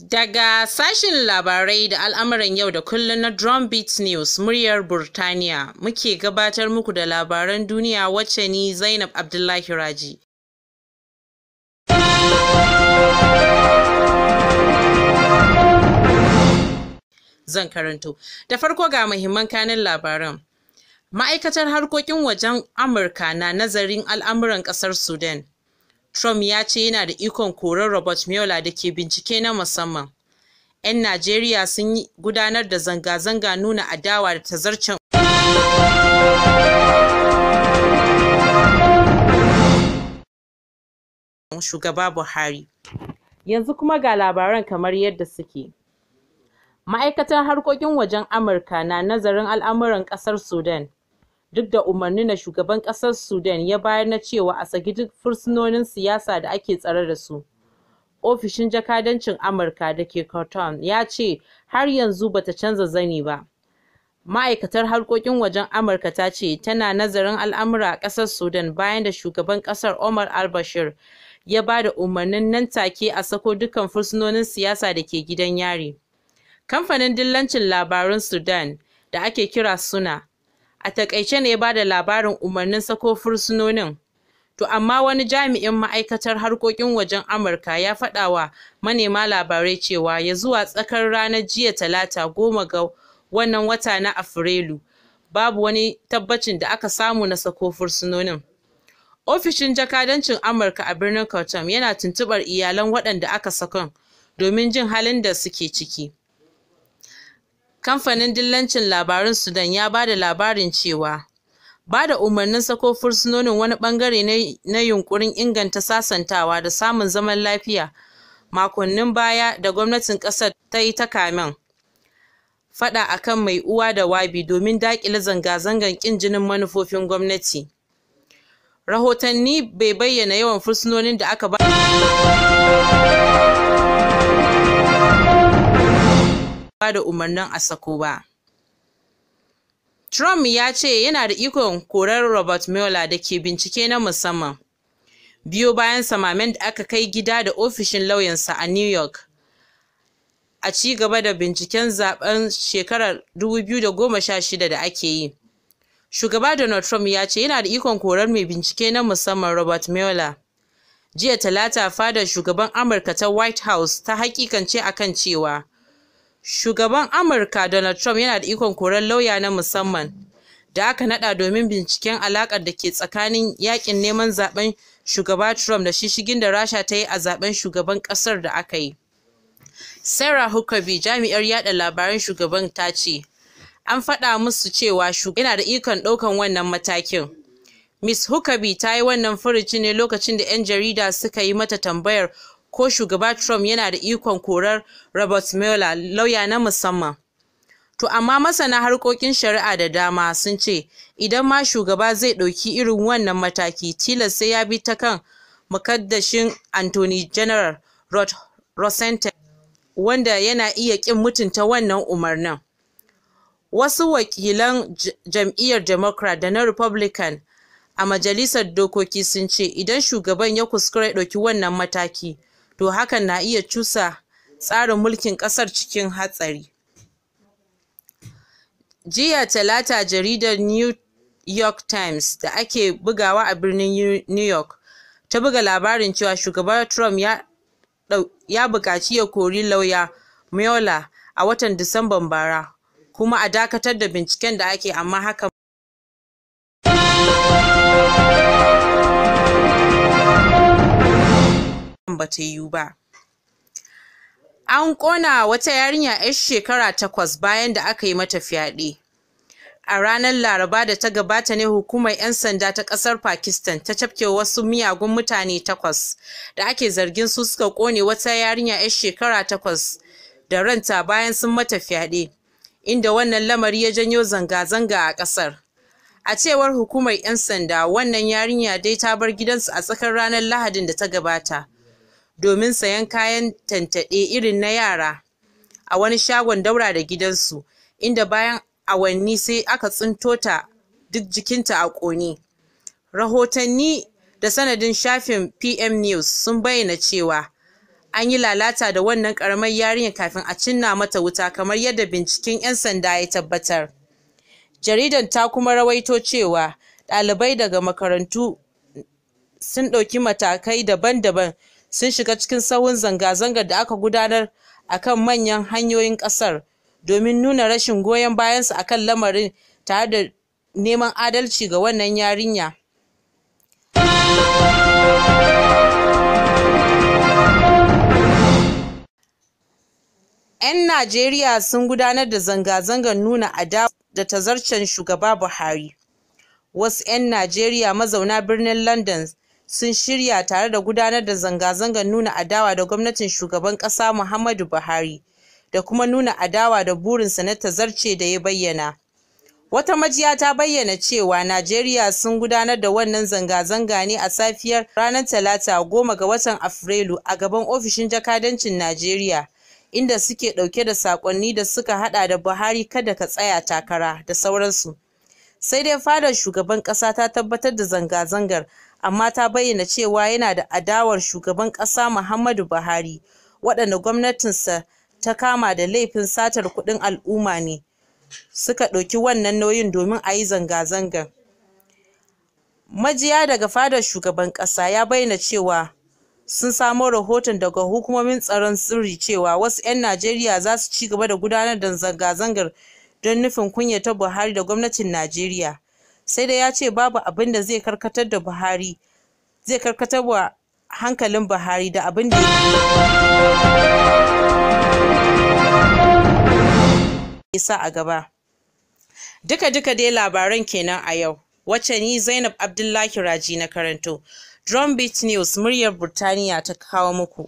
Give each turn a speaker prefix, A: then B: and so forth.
A: Daga sashin labarai da al'amuran yau da kullum na Drumbeat News, muryar Burtaniya, muke gabatar muku da labaran duniya wacce ni Zainab Abdullahi Raji zan karanto. Da farko ga muhimman kanin labaran. Ma'aikatar harkokin wajen Amurka na nazarin al'amuran ƙasar Sudan. Trump ya ce yana da ikon korar Robert Mueller da ke bincike na musamman. 'Yan Najeriya sun yi gudanar da zanga-zanga nuna adawa da tazarcen shugaba Buhari. Yanzu kuma ga labaran kamar yadda suke. Ma'aikatar harkokin wajen Amurka na nazarin al'amuran ƙasar Sudan. Duk da umarnin da shugaban ƙasar Sudan ya bayar na cewa a saki duk fursunonin siyasa da ake tsare da su. Ofishin jakadancin Amurka da ke Khartoum ya ce har yanzu bata canza zani ba. Ma'aikatar harkokin wajen Amurka ta ce tana nazarin al'amura a ƙasar Sudan bayan da shugaban ƙasar Omar al-Bashir ya ba da umarnin nan take a sako dukkan fursunonin siyasa da ke gidan yari. Kamfanin dillancin labarun Sudan da ake kira SUNA a takaice ne ya ba da labarin umarnin sako fursunonin. To amma wani jami'in ma'aikatar harkokin wajen Amurka ya faɗa wa manema labarai cewa ya zuwa tsakar ranar jiya Talata 10 ga wannan wata na Afrilu, babu wani tabbacin da aka samu na sako fursunonin. Ofishin jakadancin Amurka a birnin Khartoum yana tuntuɓar iyalan waɗanda aka sakon domin jin halin da suke ciki. Kamfanin dillancin labarun Sudan ya ba da labarin cewa ba da umarnin sako fursunonin wani bangare na yunkurin inganta sasantawa da samun zaman lafiya makonnin baya da gwamnatin kasar ta yi ta kamen fada akan mai uwa da wabi domin dakile zanga-zangar kin jinin manufofin gwamnati. Rahotanni bai bayyana yawan fursunonin da aka ba da umarnin a sako ba. Trump ya ce yana da ikon korar Robert Mueller da ke bincike na musamman, biyo bayan samamen da aka kai gida da ofishin lauyansa a New York a ci gaba da binciken zaben shekarar 2016 da ake yi. Shugaba Donald Trump ya ce yana da ikon korar mai bincike na musamman Robert Mueller. Jiya Talata fadar shugaban Amurka ta White House ta hakikance akan cewa Shugaban Amurka Donald Trump yana da ikon korar lauya na musamman da aka nada domin binciken alakar da ke tsakanin yakin neman zaben shugaba Trump da shishigin da Rasha ta yi a zaben shugaban kasar da aka yi. Sarah Huckabee, jami'ar yada labaran shugaban, ta ce an faɗa musu cewa shugaban yana da ikon ɗaukan wannan matakin. Ms. Huckabee ta yi wannan furuci ne lokacin da 'yan jarida suka yi mata tambayar ko shugaba Trump yana da ikon korar Robert Mueller, lauya na musamman. To amma masana harkokin shari'a da dama sun ce idan ma shugaba zai ɗauki irin wannan mataki, tilas sai ya bi ta kan mukaddashin Attorney General Rod Rosenstein, wanda yana iya ƙin mutunta wannan umarnin. Wasu wakilan jam'iyyar Democrat da na Republican a majalisar dokoki sun ce idan shugaban ya kuskura ya ɗauki wannan mataki, to hakan na iya cusa tsarin mulkin ƙasar cikin hatsari. Jiya Talata jaridar New York Times da ake bugawa a birnin New York ta buga labarin cewa shugaba Trump ya buƙaci ya kori lauya Mueller a watan Disamban bara, kuma a dakatar da binciken da ake, amma hakan ba ta yiwu ba. An ƙona wata yarinya 'yar shekara 8 bayan da aka yi mata fyaɗe. A ranar Laraba da ta gabata ne hukumar 'yan sanda ta ƙasar Pakistan ta cafke wasu miyagun mutane 8 da ake zargin su suka ƙone wata yarinya 'yar shekara 8 da ranta bayan sun mata fyaɗe, inda wannan lamari ya janyo zanga-zanga a ƙasar. A cewar hukumar 'yan sanda, wannan yarinya dai ta bar gidansu a tsakar ranar Lahadin da ta gabata domin sayen kayan tantaɗe irin na yara a wani shagon daura da gidansu, inda bayan awanni sai aka tsinto ta duk jikinta a ƙone. Rahotanni da sanadin shafin PM News sun bayyana cewa An yi lalata da wannan ƙaramar yarinyar kafin a cinna mata wuta, kamar yadda binciken 'yan sanda ya tabbatar. Jaridar ta kuma rawaito cewa ɗalibai daga makarantu sun ɗauki matakai daban-daban sun shiga cikin sahun zanga-zangar da aka gudanar a kan manyan hanyoyin ƙasar domin nuna rashin goyon bayansu a kan lamarin tare da neman adalci ga wannan yarinya. 'Yan Najeriya sun gudanar da zanga-zangar nuna adawa da tazarcen Shugaba Buhari. Wasu 'yan Najeriya mazauna birnin London sun shirya tare da gudanar da zanga-zangar nuna adawa da gwamnatin Shugaban ƙasa Muhammadu Buhari da kuma nuna adawa da burinsa na tazarce da ya bayyana. Wata majiya ta bayyana cewa Najeriya sun gudanar da wannan zanga-zanga ne a safiyar ranar Talata, 10 ga watan Afrilu, a gaban ofishin jakadancin Najeriya, inda suke ɗauke da saƙonni da suka haɗa da "Buhari kada ka tsaya takara" da sauransu. Sai dai fadar shugaban ƙasa ta tabbatar da zanga-zangar, amma ta bayyana cewa yana da adawar shugaban ƙasa Muhammadu Buhari, waɗanda gwamnatinsa ta kama da laifin satar kuɗin al'umma ne suka ɗauki wannan nauyin domin a yi zanga-zangar. Majiya daga fadar shugaban ƙasa ya bayyana cewa sun samo rahoton daga hukumomin tsaron sirri cewa wasu 'yan Najeriya za su ci gaba da gudanar da zanga-zangar don nufin kunyata Buhari da gwamnatin Najeriya. Sai dai ya ce babu abin da zai karkatar da Buhari zai karkatar wa hankalin Buhari da abin da ya sa a gaba. Duka-duka dai labaran kenan a yau, wacce ni Zainab Abdullahi Raji na karanto. Drumbeat News, muryar Burtaniya, ta kawo muku.